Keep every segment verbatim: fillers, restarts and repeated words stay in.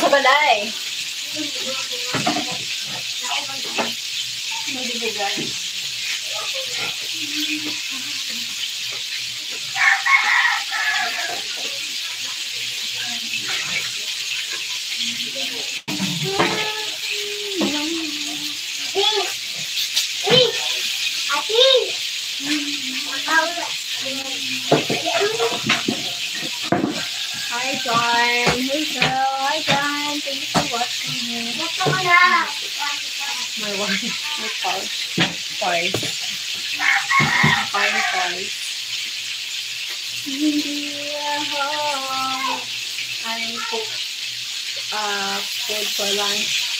Sa balay. Hindi bugan. Hi, John. Hey, girl. Hi, John. Thank you for watching. Gusto ko na. My wife. My pulse. Pulse. Pulse. Hindi ako. I'm cook. Uh, food for lunch.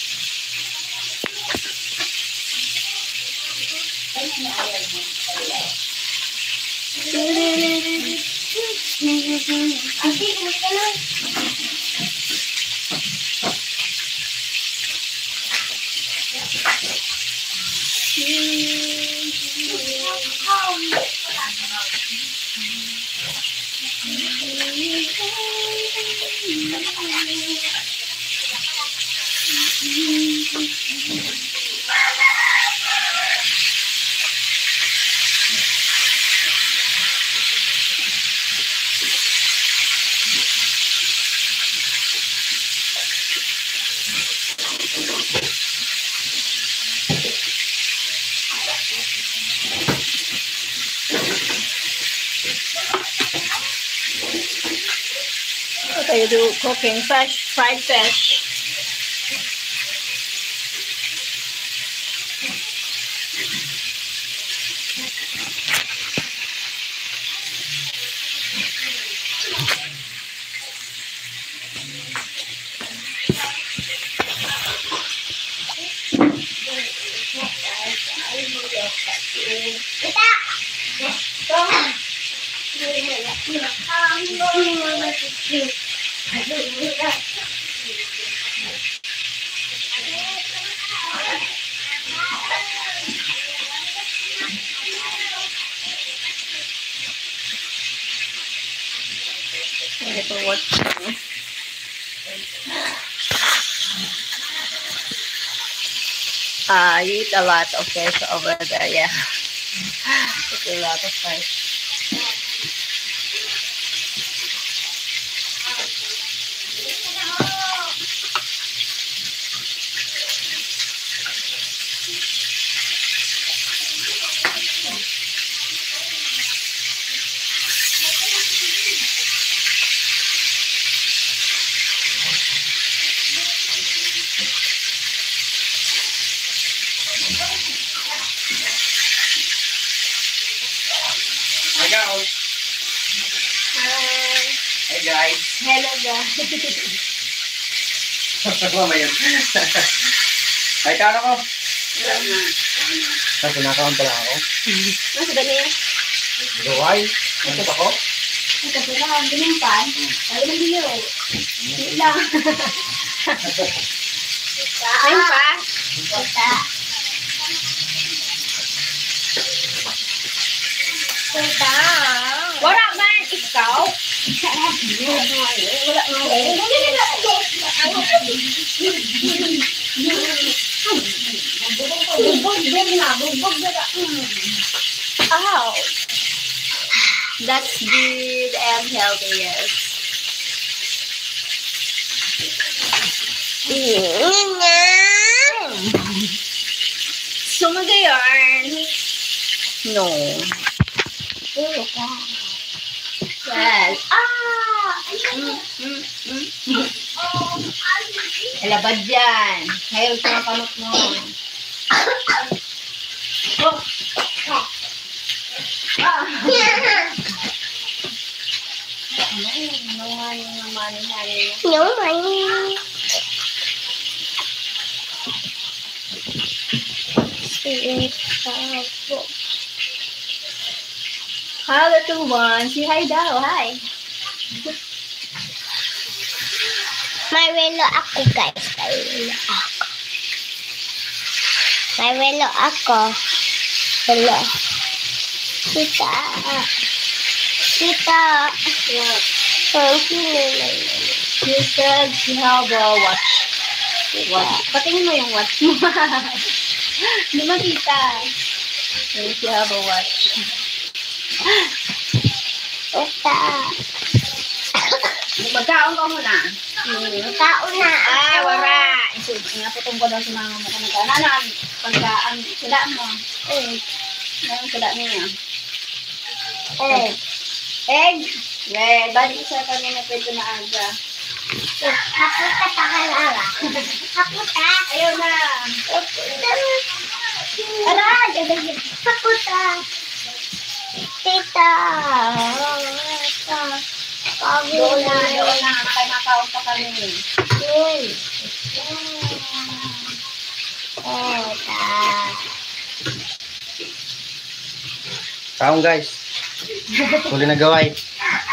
What are you do? Cooking fish, fried fish. Thank you for watching. Uh, you eat a lot of fish over there, yeah. It's a lot of fish. Hi, guys. Hi. Hi, guys. Hello, guys. Ano ba yun? Ay, kano ko? Kasi nakaon pala ako. Nasa ba niya? Duhay. Ano pa ko? Ito sila, ang ginimpan. Ay, lang yun. Hindi lang. Ayun pa. Kita. Kita. Wala man ikaw. Wala man. Bugbog din na, bugbog din na. Ow. That's good and healthy, yes. Sumagayon. No. Yes. Ah! Mm, mm, mm, mm. Halabad yan. Hail sa mga kamot mo. Oh. Ah. No money, no money, honey. No money. Hello, little one. Say hi daw. Hi. May relo ako, guys. May relo ako. May relo ako. Hello. Kita. Kita. What? Thank you, Lord. She said she have a watch. Kita. Watch. Patingin mo yung watch mo. Hindi makita. She have a watch. Kita. Magkaon ka muna. Hmm, magkaon na ako. Ah, wala. Isu-, nga putong ko daw si mama mo kung magkaon. Ano, ano, pagkaon, sila mo. Eh. Ano, sila niya? Eh. Egg? Eh, balik sa kanya na pwede na aga. Haputa pa ka, Lara. Haputa. Ayaw na. Haputa. Aray, gagawin. Haputa. Tita. Tita. Doon na, doon na. Kaya makaon pa kami. Yun. Tita. Kaon, guys. Huli na gaway.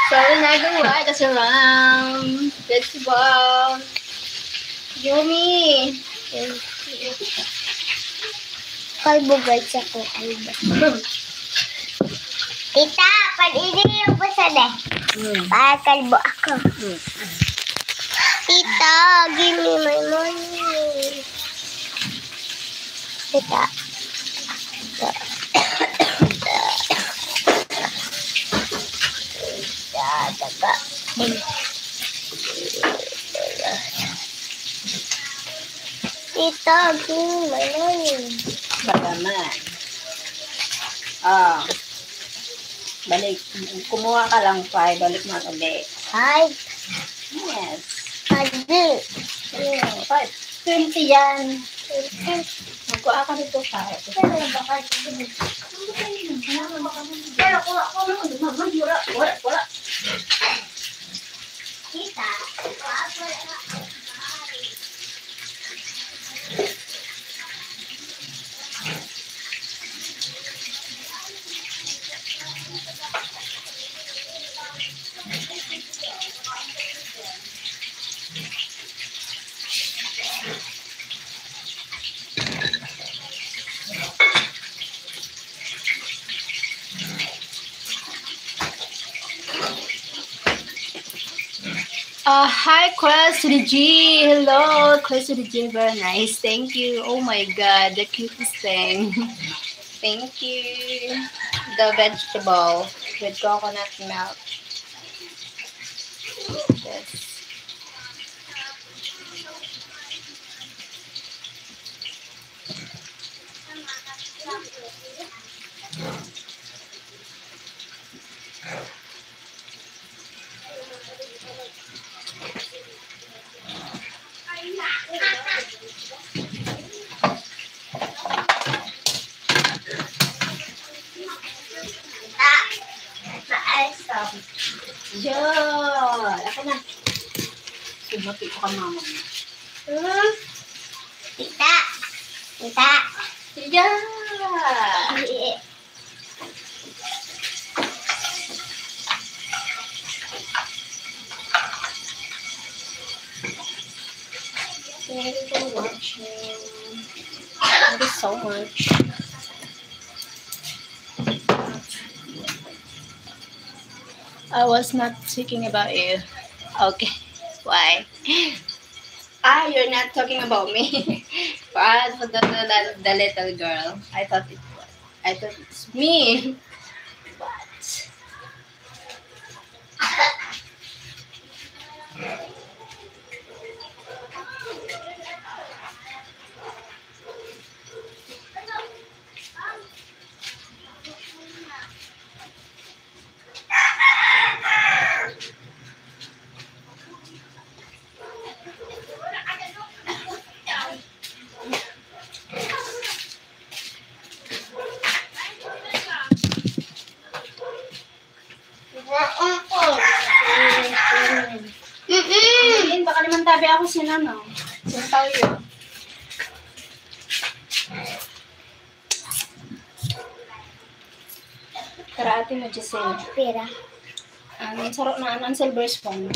Sorry na gaway, kasi round. Vegetable. Yummy. Kalbo, guys, ako. Kalbo. Tita, pag-ini yung pusa, de. Hmm. Para kalbo ako. Hmm. Tita, give me my money. Tita. Tita. Tita, tita. Tita, give me my money. Baka man. Ah. Balik. Kumuha ka lang, five. Balik mo ulit. Five? Yes. Five. Yeah, five. Twenty yan. Twenty. Magkuha ka dito, five. Pero baka dito. Pero kuha ko naman, mama, wala, wala, wala. Kita. Uh, hi, Chris D G. Hello, Chris D G. Very nice. Thank you. Oh my God, the cutest thing. Thank you. The vegetable with coconut milk. Yes. Maayos ka. Yun. Ako na. Sumati ko kay mama mo. Hmm? Tita. Tita. Tita. Thank you for watching. Thank you so much. I was not thinking about you. Okay. Why? Ah, you're not talking about me. For, ah, for the, the, the, the little girl. I thought it was. I thought it's me. What? Mm-mm. Baka naman tabi ako sin ano, sin toyo. Tara, ate mo, Giselle. Pera. Ang saro na, ang silver spoon.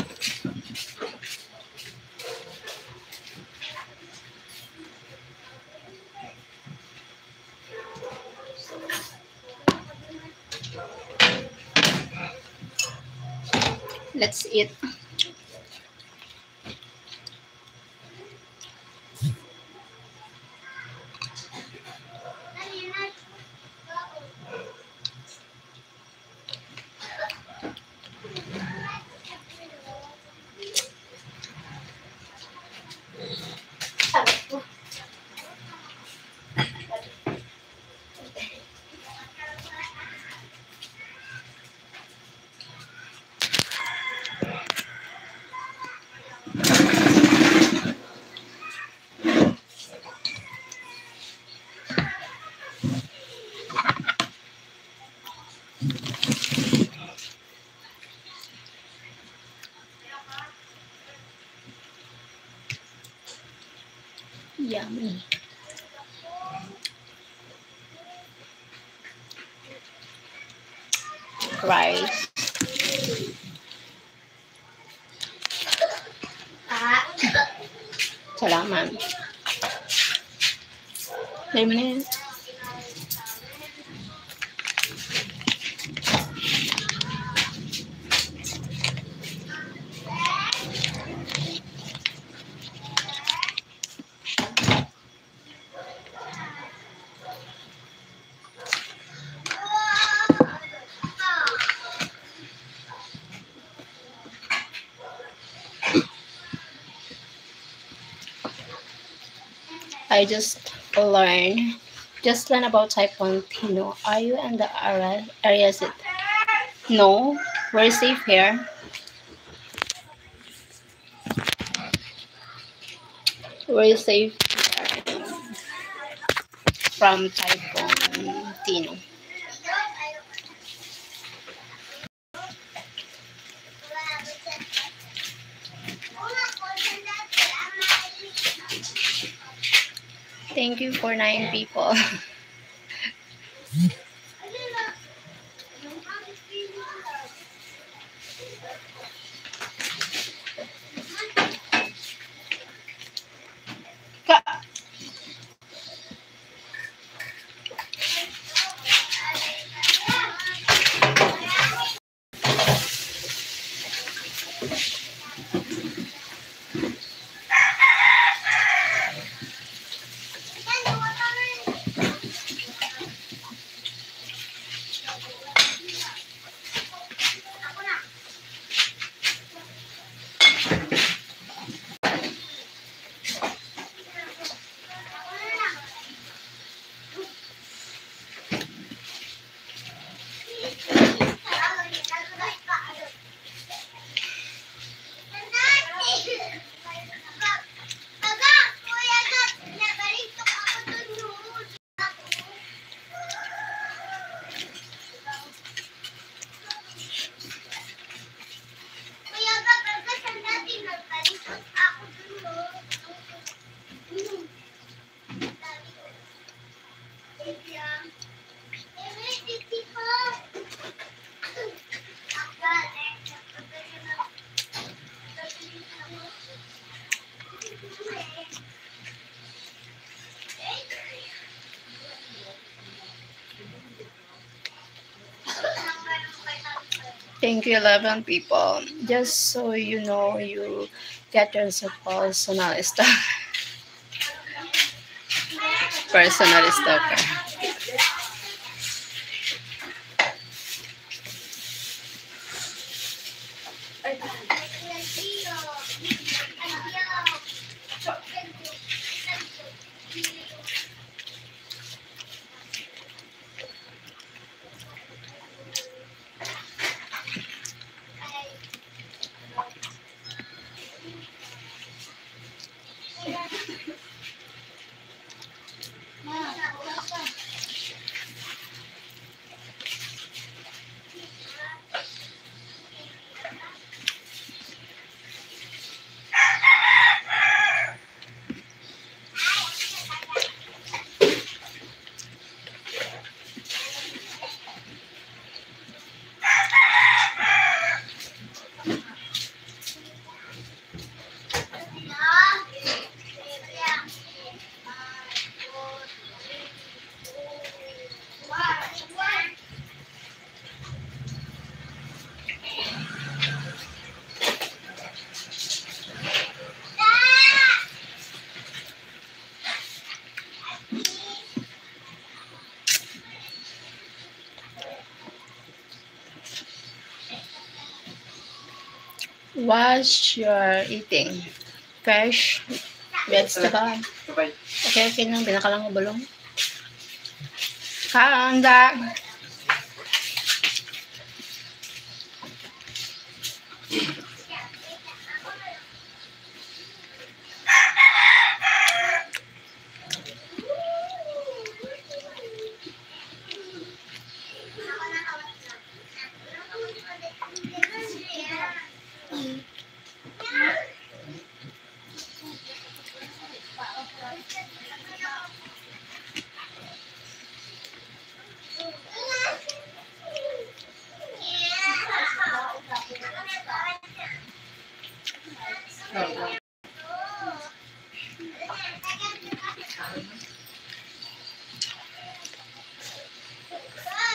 Let's eat. Yummy. Rice. Salamat. Dali mo na yan. I just learned, just learn about Typhoon Tino. Are you in the area, area is it? No, we're safe here. We're safe here from Typhoon Tino. Thank you for nine people. Ka- Thank you, eleven people. Just so you know, you get yourself personal stuff. Personal stalker. What's your eating? Fish, vegetable. Okay, okay lang. Binaka lang ng bulong. Kaon, da.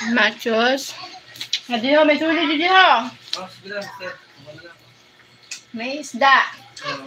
Machos. Adiho, may suli didiho. Oh, sige lang, sir. May isda. Oo.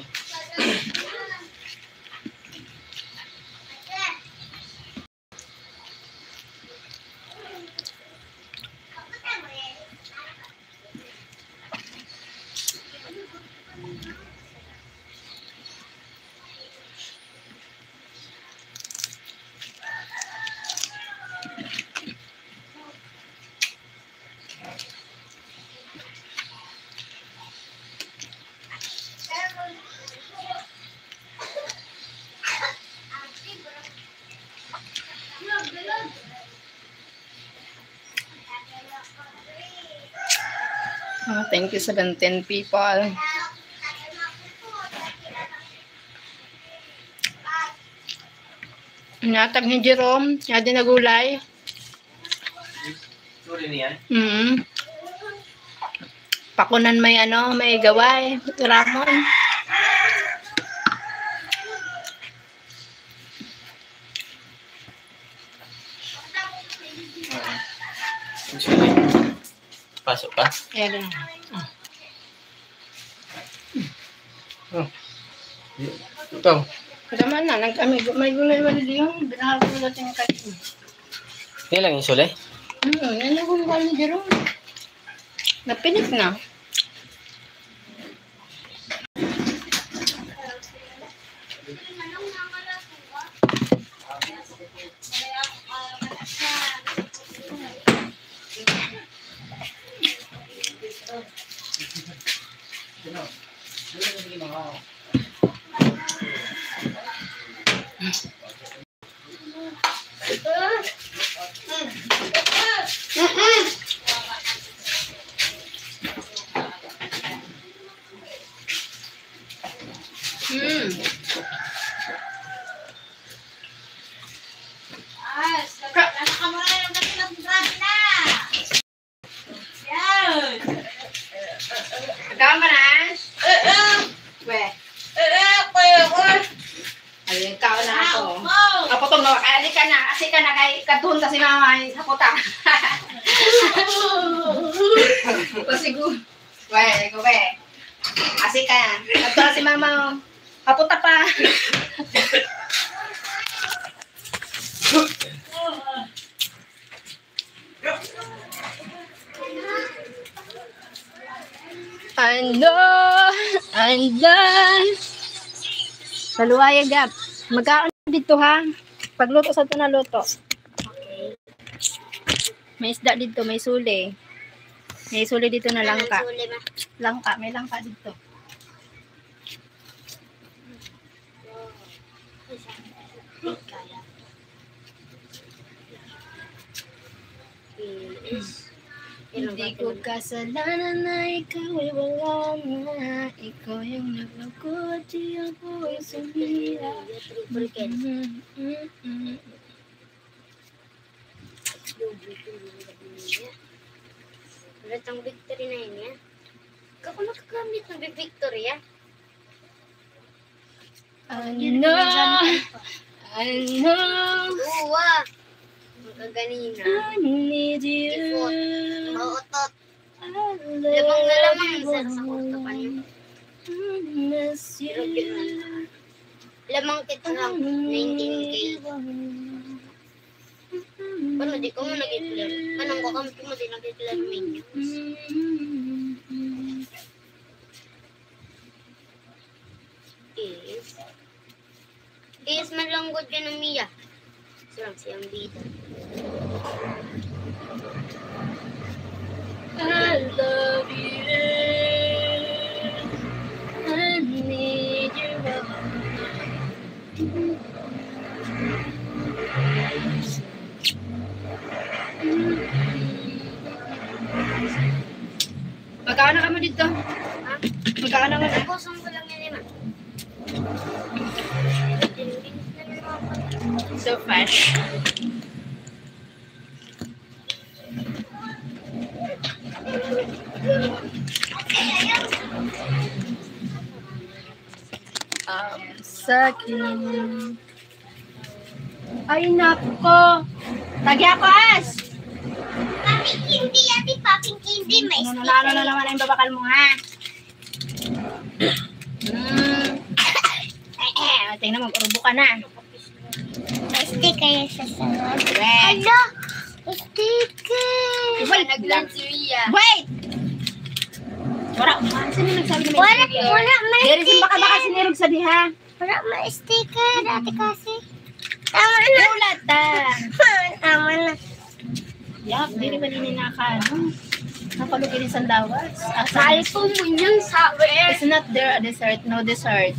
Ah, thank you, seventeen people. Inatag ni Jerome, kaya din nagulay. Sorry niyan. Mm. Pakunan may ano, may gaway, ramon. Pasok ka? Ayan na. Oh. Ikaw? Tama na, nag-, may, may gulay wala diyan. Binahal ko lang yung kanin. Yan lang yung suli? Hmm, yan lang yung kanin, Jerome. Napilit na. Mm. Tama na? We. Ay, kaon na ako. Ako to, no? Ali ka na. Asi ka na kay kadun ta si mama, ay, sa puta. Pasigu. We, go, we. Asi ka. Kadun si mama, oh. Kaputa pa. Ano? Ano? Maluwaya gap. Magkaon dito, ha? Pagluto sa ito na luto. May isda dito, may suli. May suli dito na langka. Langka, may langka dito. Hindi ko kasalanan na ikaw ay wala na. Ikaw yung naglugod, di ako ay sumira. Wala tang victory na yun, ya. Kako nakagamit ng victory, ya. Ano? Ano? Uwa. Ang kaganina. I need you. Ipot. Mautot. Lamang na lamang, sir, sa kwarto pa niya. I miss you. Lamang kit lang, nineteen K. Paano di ko mo nag-declare? Paano ko kami mo di nag-declare, Minions? Pag ganun, Mia. Sarap siyang bida. I love you. I need you. Magkano ka mo dito? Ha? Magkano ka mo? Pusong ko lang yan, Ima. So fresh. Um, sa akin. Ay, nako. Tagi ako, as. Paping Candy, ate, Paping Candy, may Ano na, ano na naman ang babakal mo, ha? Mm. Tingnan mo, urbo ka na. May sticker sa sarap. Wait. Hala! Sticker! Wait lang. Wait! Wala. Sino nagsabi na may Wala, sticker? Wala, may Diri, sticker. Baka, baka sinirog sa diha. Wala, may sticker. Dati kasi. Tama na. Wala ta. Tama na. Yap, diri ba din naka, ano? Napalugin sa lawas? Asa? Mahal po mo yung sabi. It's not there a dessert. No dessert.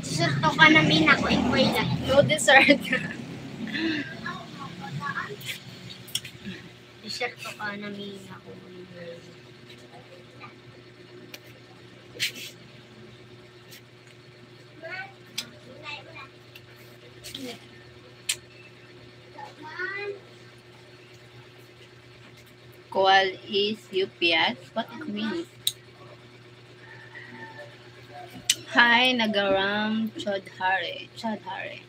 Dessert to ka na, Mina, ko ikoy lang. No dessert. Dessert to ka na, Mina, ko ikoy lang. Kual is U P S? What it means? Hi, Nagaram Chodhare. Chodhare.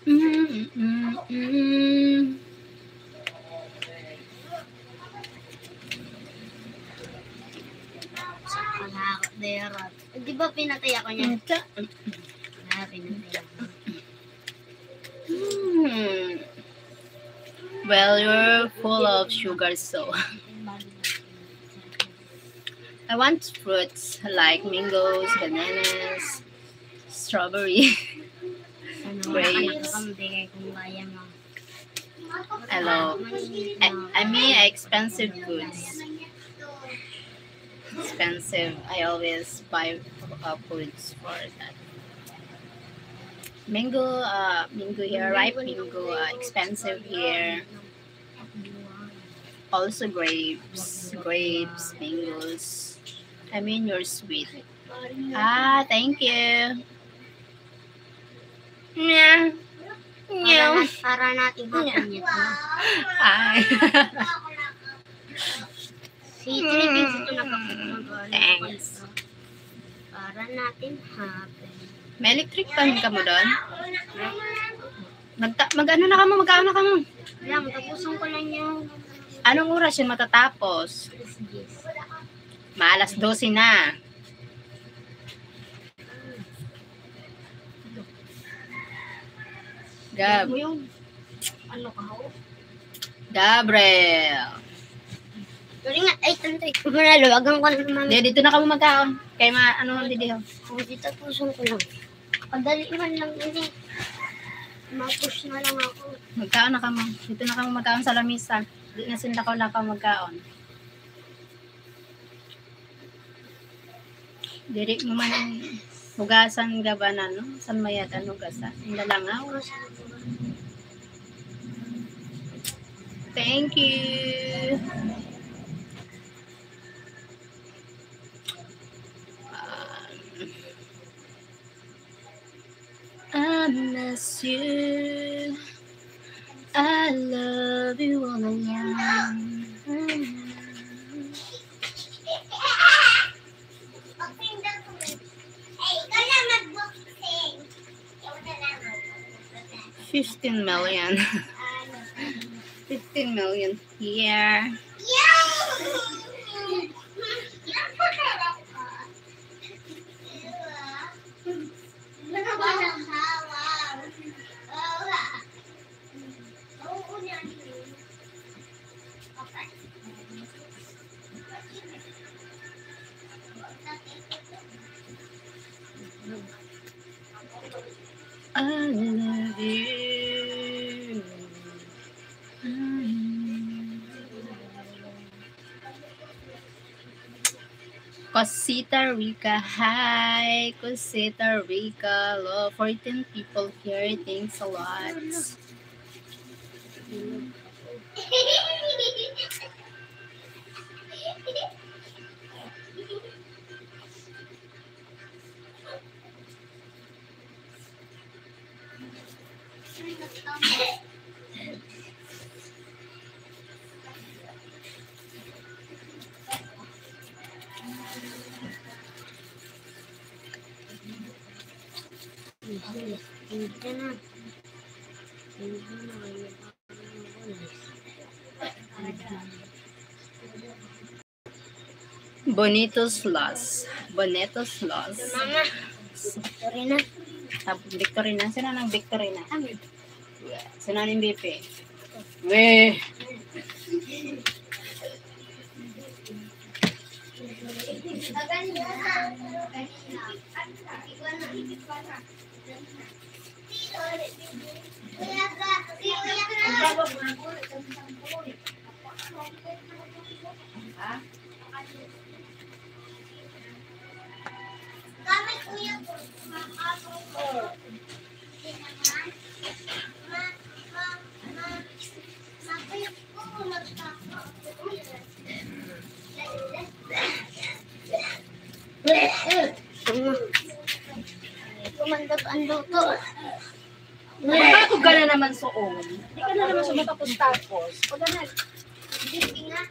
Mm, mm, mm. Sa panakot na yan, Rod. Di ba pinatay ako niya? Ito. Ah, pinatay ako. Hmm. Well, you're full of sugar, so. I want fruits like mangoes, bananas, strawberry, Ano, grapes. Ano kang bigay kung kaya mo? Hello. I, I mean, expensive goods. Expensive. I always buy uh, foods for that. Mango, uh, mango here, ripe mango, uh, expensive here. Also grapes, grapes, mangoes. I mean, you're sweet. Ah, thank you. Nya. Para, na, para natin mapinyat mo. Ay. Si Trinity ito nakapagmagawa. Thanks. Para natin happen. May electric fan ka mo doon? Magta- mag-ano na ka mo? Magkaano na ka mo? Yan, tapusin ko lang yung Anong oras yun matatapos? Alas diyes. Maalas dose na. Gab. Mo yung ano ka ho? Gabriel. Sorry nga, ay, tantoy. Manalo, agang ko na naman. Di, dito na kamo magkaon. Kay ma, ano, di, di, ho. Kung dito, pusong ko lang. Padali man lang ini. Mapus na lang ako. Magkaon na kamo. Dito na kamo magkaon sa lamisa. Di na sinda ko lang magkaon. Diri mo man hugasan gabanan, no? San mayat an hugasan? Ang lalangaw. Thank you. Um, I miss you. I love you all along. Fifteen million. Fifteen million here. I love you. Cosita Rica. Hi, Cosita Rica. Hello, fourteen people here. Thanks a lot. Bonitos Loss. Bonitos Loss. Mama. Victorina. Ah, Victorina. Sino nang Victorina? Kami. Sino ang M V P? Weh. Kumandot ang luto. Bakit ko gana naman soon? Di ka na naman siya matapos-tapos. Pag gana, hindi nga.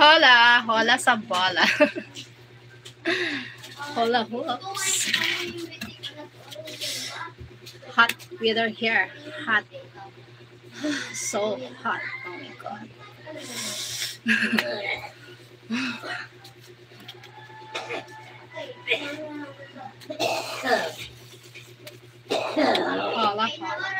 Hola, hola sa bola. Hola, hoops. Hot weather here. Hot. So hot. Oh my God. Hola, hola.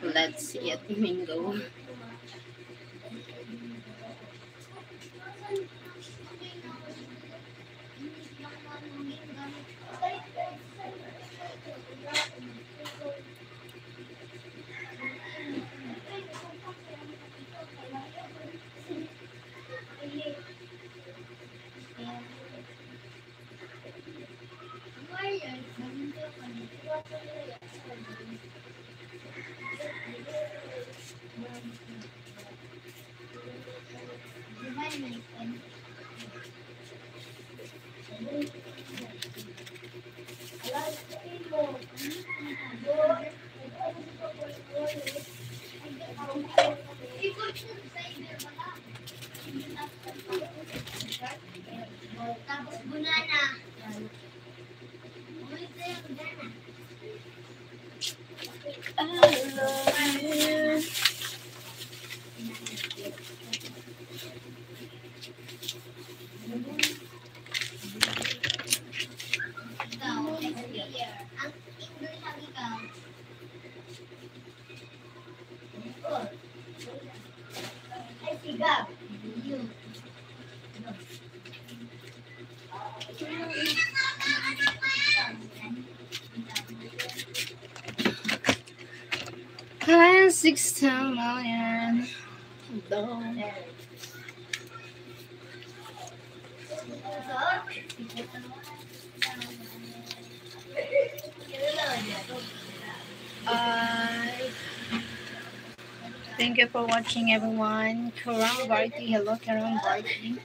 Let's see, Ate Mingo. Hi, sixteen million. Hello. Uh, thank you for watching, everyone. Karang Varti, hello, Karang Varti.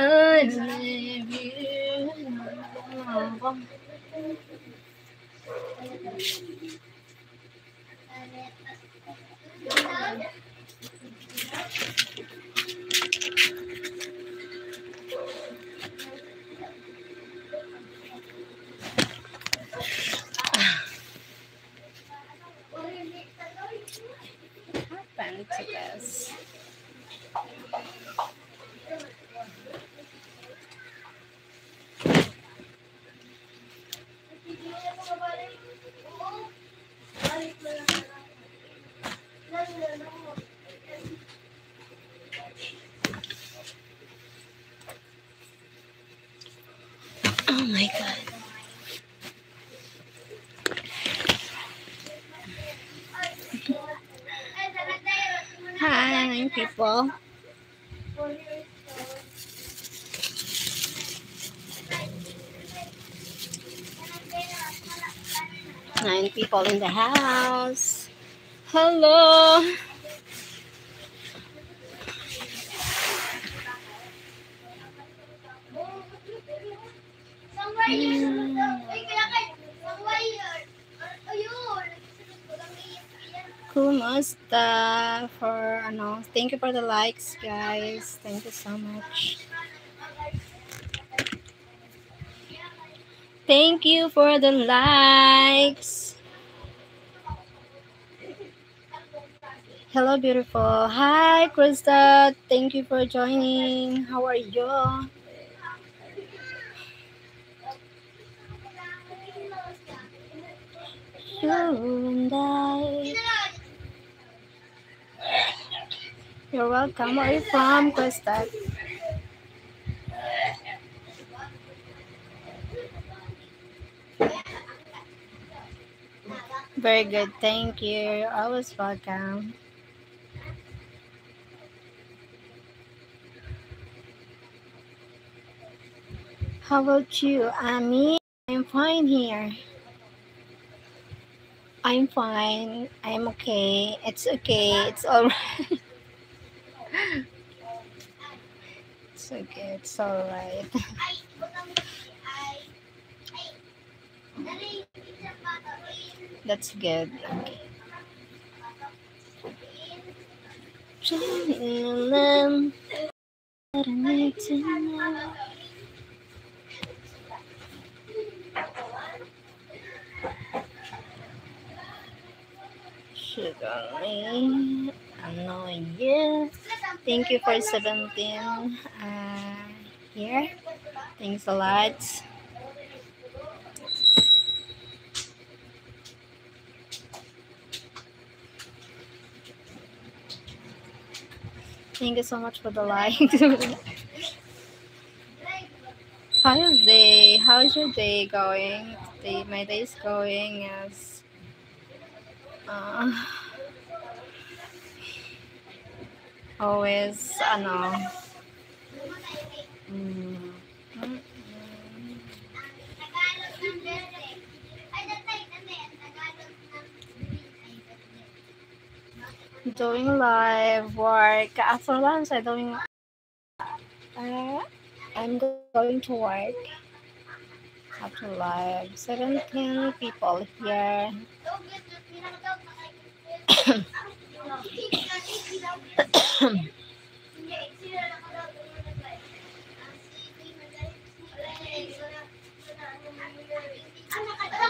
I love you. Pantigas. Oh my God. Hi, people. Nine people in the house. Hello. Hmm. Kumusta? For, ano, thank you for the likes, guys. Thank you so much. Thank you for the likes. Hello, beautiful. Hi, Krista. Thank you for joining. How are you? Hyundai. You're welcome. Where are you from, Krista? Very good. Thank you. You're always welcome. How about you, Ami? I'm fine here. I'm fine. I'm okay. It's okay. It's all right. It's okay. It's all right. That's good. Okay. Chilling. Should only annoy you. Thank you for seventeen, uh, here. Thanks a lot. Thank you so much for the like. How's day? How's your day going? Day, my day is going as, uh, always, ano, mm, mm, mm. Doing live work. After lunch, I doing, uh, I'm going to work. After live, seventeen people here.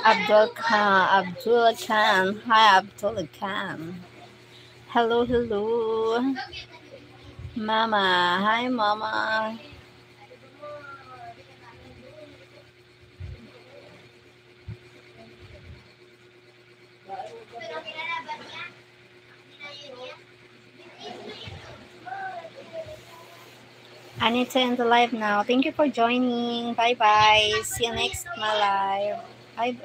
Abdul Khan, Abdul Khan. Hi, Abdul Khan. Hello, hello. Mama, hi, Mama. I need to end the live now. Thank you for joining. Bye-bye. See you next my live. Bye.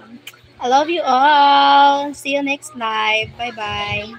I love you all. See you next live. Bye-bye.